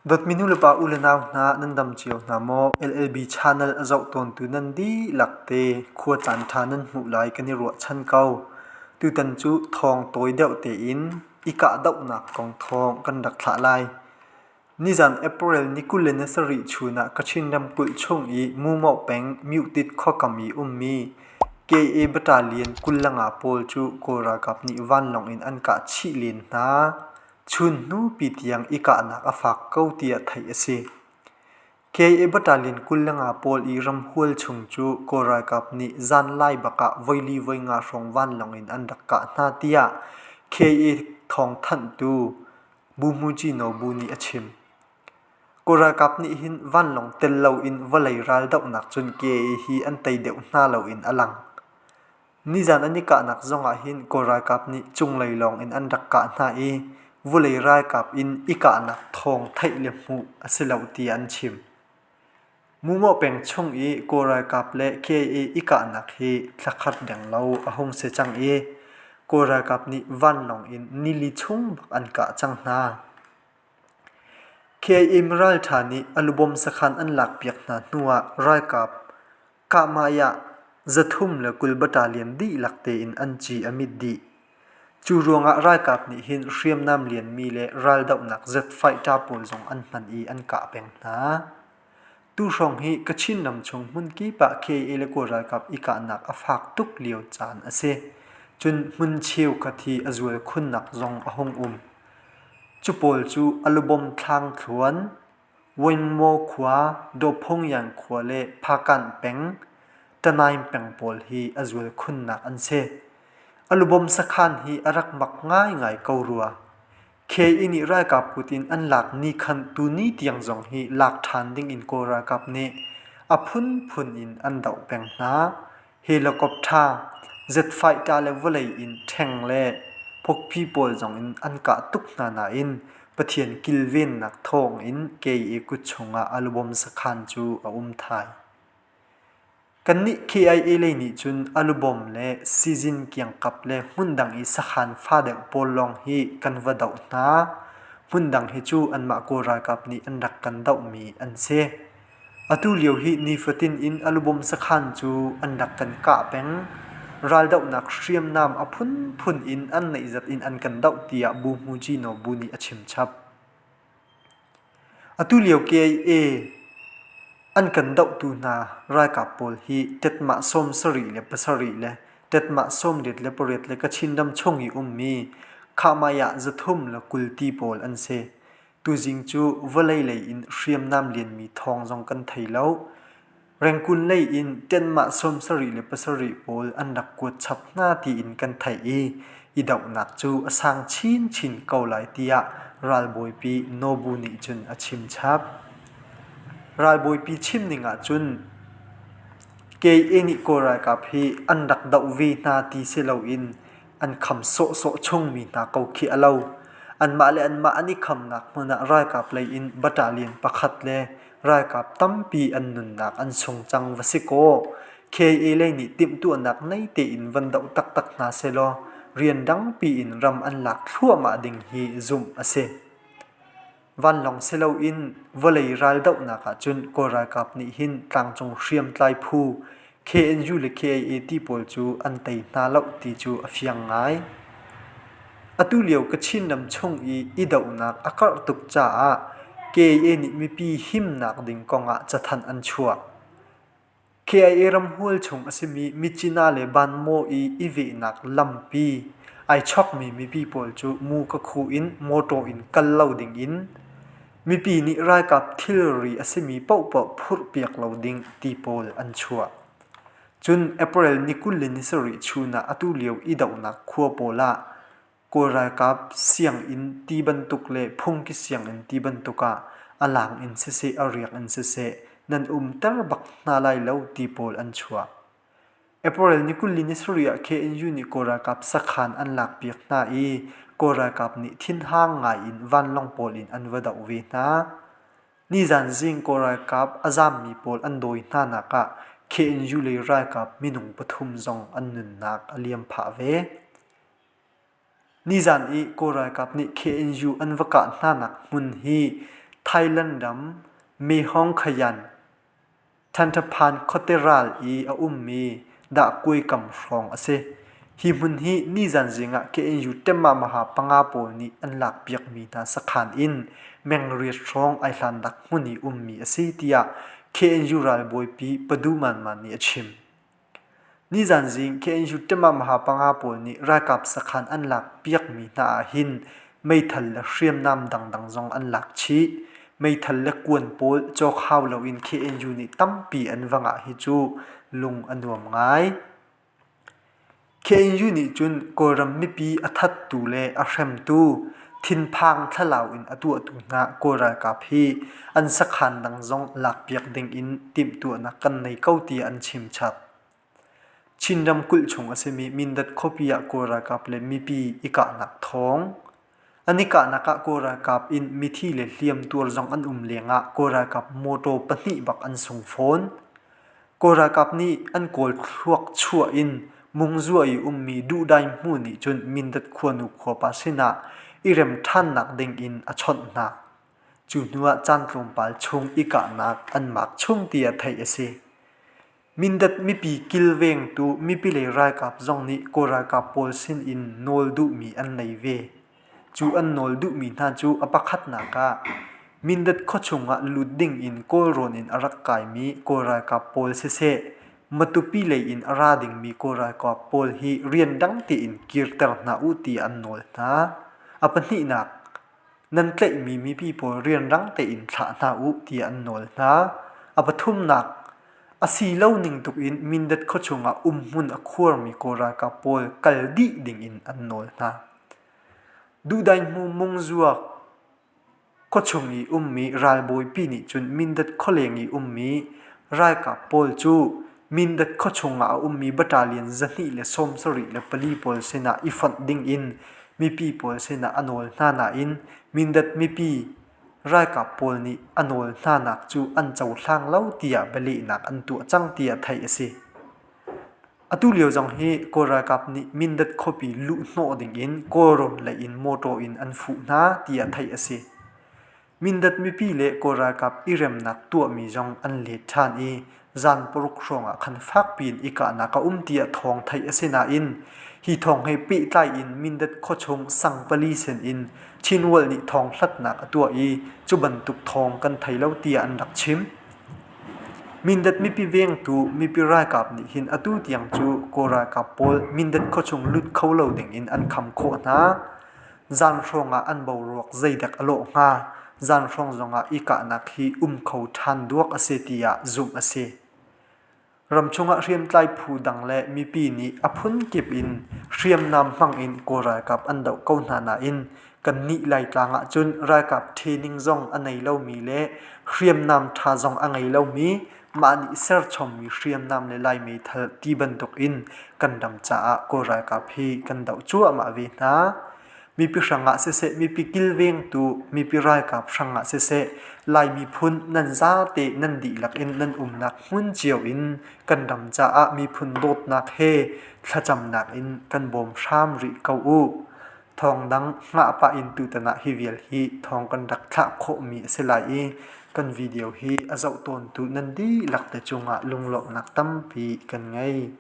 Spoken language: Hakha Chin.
Dawtmi nulepa u le nau hna nan dam cio hna maw? LLB channel a zoh tawntu nan dihlak te khua caan ṭha nan hmuh lai kan i ruahchan ko. Tutan cu thawng tawi deuh tein i kahdohnak kong thawng kan rak thlah lai. Nizan April ni 27 chun ah Kachin ramkulh chung i Mumoh peng Myuhtit khuakam i ummi KA Battalion 25 pawl cu Kawl ralkap nih vanlawng in an kah chih len hna. Chun hnupi tiang i kahnak a fak ko tiah theih a si. KA Battalion 25 pawl i ramhual chung cu Kawl ralkap nih zanlai bak ah voili voinga hrawng vanlawng in an rak kah hna tiah KA thawngthanhtu Buhmuci Nobu nih a chim. Kawl ralkap nih hin vanlawng tel loin vawlei raldohnak cun KA hi an tei deuh hna loin a lang. Nizan an i kahnak zongah hin Kawl ralkap nih cunglei lawng in an rak kah hna i vulei ralkap in i kahnak thawng theih le hmuh a si lo tiah an chim. Mumaw peng chung i Kawl ralkap le KIA i kahnak hi thlakhat denglo a hung si cang i Kawl ralkap nih vanlawng in nili chung bak an kah cang hna. KIA miralṭha nih a lubawm sakhan an lakpiak hna hnuah ralkap Kahmai ah 320 battalion dihlak tein an ci a mit dih. Cu ruangah ralkap nih hin hriamnam lianmi le raldohnak jet fighter pawl zong an hman i an kah peng hna. Tuhrawng hi Kachin ram chung hmunkip ah KA le Kawl ralkap i kahnak a fak tuk lio caan a si. Cun hmun cheukhat hi a zual khunnak zong a hung um. Cu pawl cu alubom thlang thluan, Wenmaw khua, Dawphongyan khua le Phakanh peng, Tanaing peng pawl hi a zual khunnak an si. A lubawm sakhan hi a rak mak ngaingai ko rua. KE nih ralkap kut in an lak ni khan tuni tiang zong hi lak ṭhan ding in Kawl ralkap nih a phunphun in an doh peng hna. Helicopter, jet fighter le vawlei in ṭheng le phokphi pawl zongin an kah tuk hna nain Pathian kilvennak thawngin kei i kut chungah a lubawm sakhan cu a um thai. Kannih KIA lei nih cun a lubawm le sizin kiangkap le hmundang i sakhan fa deuh pawl lawng hi kan va doh hna. Hmundang hi cu anmah Kawl ralkap nih an rak kan dohmi an si. Atu lio hi nifatin in a lubawm sakhan cu an rak kan kah peng. Raldohnak hriamnam a phunphun in an neihzat in an kan doh tiah Buhmuji Nobu nih a chimchap. Atu lio KIA an kan dohtu hna ralkap pawl hi tetmah 77 le tetmah 88 le Kachin ram chung i ummi Khahmai-ah 320 ti pawl an si. Tuzing cu vawlei lei in hriamnam lianmi thawng zong kan thei lo. Rengkun lei in ṭenmah 77 pawl an rak kuat chap hna tiin kan theih i i dohnak cu a sang chinchin ko lai tiah ralbawipi Nobu nih cun a chim chap. Ralbawipi chim ning ahcun KA nih Kawl ralkap hi an rak doh ve hna ti si loin an kham sawhsawh chungmi hna ko khi a lo. Anmah le anmah an i khamnak hmun ah ralkap lei in battalion pakhat le ralkap tampi an nunnak an sung cang va si kaw KA lei nih timhtuahnak nei tein van doh taktak hna sehlaw rian dangpi in ram an lak thluahmah ding hi zumh a si. Vanlawng si loin vawlei raldohnak ahcun Kawl ralkap nih hin tlangcung hriamtlai phu KNU le KIA ti pawl cu an tei hna lo ti cu a fiang ngai. Atu lio Kachin ram chung i i dohnak a karh tuk caah KIA nih mipi himnak ding kongah cathanh an chuah. KIA ramhual chung a simi Myitkyina le Banmaw i i vehnak lampi ai chawkmi mipi pawl cu mu ka khu in mawṭaw in kal lo dingin mipi nih ralkap thilri a simi paohpaoh phurhpiak lo ding ti pawl an chuah. Cun April ni 27 chun ah atu lio i dohnak khua pawl ah Kawl ralkap sianginn ti bantuk le phungki sianginn ti bantuk ah a lang in siseh a riak in siseh nan umter bak hna lai lo ti pawl an chuah. April ni 27 ah KNU nih Kawl ralkap sakhan an lakpiak hna i Kawl ralkap nih thinhang ngai in vanlawng pawl in an va doh ve hna. Nizan zing Kawl ralkap a zaammi pawl an dawi hna nak ah KNU lei ralkap minung pathum zong an nunnak a liam phah ve. Nizan i Kawl ralkap nih KNU an va kah hnanak hmun hi Thailand ram Mehong Khayan Thanthaphan khuate ral i a ummi dahkuai kam hrawng a si. Hi hmun hi nizan zing ah KNU Temah-maha panga pawl nih an lakpiakmi hna sakhan in mengriat hrawng ai hlannak hmun i ummi a si tiah KNU ralbawipi Padu Manman nih a chim. Nizan zing KNU Temah-maha panga pawl nih ralkap sakhan an lakpiakmi hna ah hin meithal le hriamnam dangdang zong an lak chih. Meithal le kuan pawl cawk hau loin KNU nih tampi an va ngah hi cu lung a nuam ngai. KNU nih cun Kawlram mipi a thattu le a hremtu, thinphang thlalau in a tuahtu hna Kawl ralkap hi an sakhan dang zong lakpiak ding in timhtuahnak kan nei ko tiah an chim chap. Chin ramkulh chung a simi Mindat khuapi ah Kawl ralkap le mipi i kahnak thawng. An i kahnak ah Kawl ralkap in mithi le hliamtuar zong an um lengah Kawl ralkap mawtaw pahnih bak an sung fawn. Kawl ralkap nih an kawl thluak chuah in Mungzua i ummi Duhdai hmu nih cun Mindat khuanu khuapa sinah i rem ṭhannak ding in a chawnh hna. Cu hnuah caan tlawmpal chung i kahnak an maak chung tiah theih a si. Mindat mipi kilvengtu mipi lei ralkap zong nih Kawl ralkap pawl sin in nawl duhmi an nei ve. Cu an nawl duhmi hna cu a pakhatnak ah Mindat khuachung ah lut ding in Kawlrawn in a rak kaimi Kawl ralkap pawl siseh, Matupi lei in a ra dingmi Kawl ralkap pawl hi rian dang tein kirter hna u tiah an nawl hna. A pahnihnak, nan tlaihmi mipi pawl rianrang tein thlah hna u tiah an nawl hna. A pathumnak, a si lo ning tuk in Mindat khuachung ah umhmun a khuarmi Kawl ralkap pawl kal dih ding in an nawl hna. Duhdaing hmu mungzuak Khuachung i ummi ralbawipi nih cun Mindat khualeng i ummi ralkap pawl cu Mindat khuachung ah a ummi battalion 274 pawl sinah i fonh dingin mipi pawl sinah a nawl hna nain Mindat mipi ralkap pawl nih a nawl hnanak cu an cohlang lo tiah bialehnak an tuah cang tiah theih a si. Atu lio zong hi Kawl ralkap nih Mindat khuapi luhhnawh dingin Kawlrawn lei in mawṭaw in an fuh hna tiah theih a si. Mindat mipi le Kawl ralkap i remnak tuahmi zong an let ṭhan i zan paruk hrawngah khan fakpi in i kahnak a um tiah thawng theih a si nain hi thawng he pehtlai in Mindat khuachung sang pali sin in Chinworld nih thawng hlatnak a tuah i cu bantuk thawng kan thei lo tiah an rak chim. Mindat mipi vengtu mipi ralkap nih hin atu tiang cu Kawl ralkap pawl Mindat khuachung lut kho lo dingin an kham khawh hna. Zan hrawngah an boruak zeidek a lawh hnga? Zan hrawng zongah i kahnak hi um kho ṭhan duak a si tiah zumh a si. Ramchung ah hriamtlai phu dang le mipi nih a phunkip in hriamnam hmang in Kawl ralkap an doh ko hna nain kannih Laitlang ahcun ralkap training zong a nei lomi le hriamnam ṭha zong a ngei lomi mah nih serchommi hriamnam le Lai meithal ti bantuk in kan ram caah Kawl ralkap hi kan doh cuahmah ve hna. Mipi hrangah siseh, mipi kilvengtu, mipi ralkap hrangah siseh, Lai miphun nan zate nan dihlak in nan umnak hmun cio in kan ram caah miphun dawtnak he thlacamnak in kan bawm hram rih ko u. Thawng dang hngah pah in tutan ah hi vial hi thawng kan rak thlah khawhmi a si lai i kan video hi a zoh tawntu nan dihlak te cungah lunglawmhnak tampi kan ngei.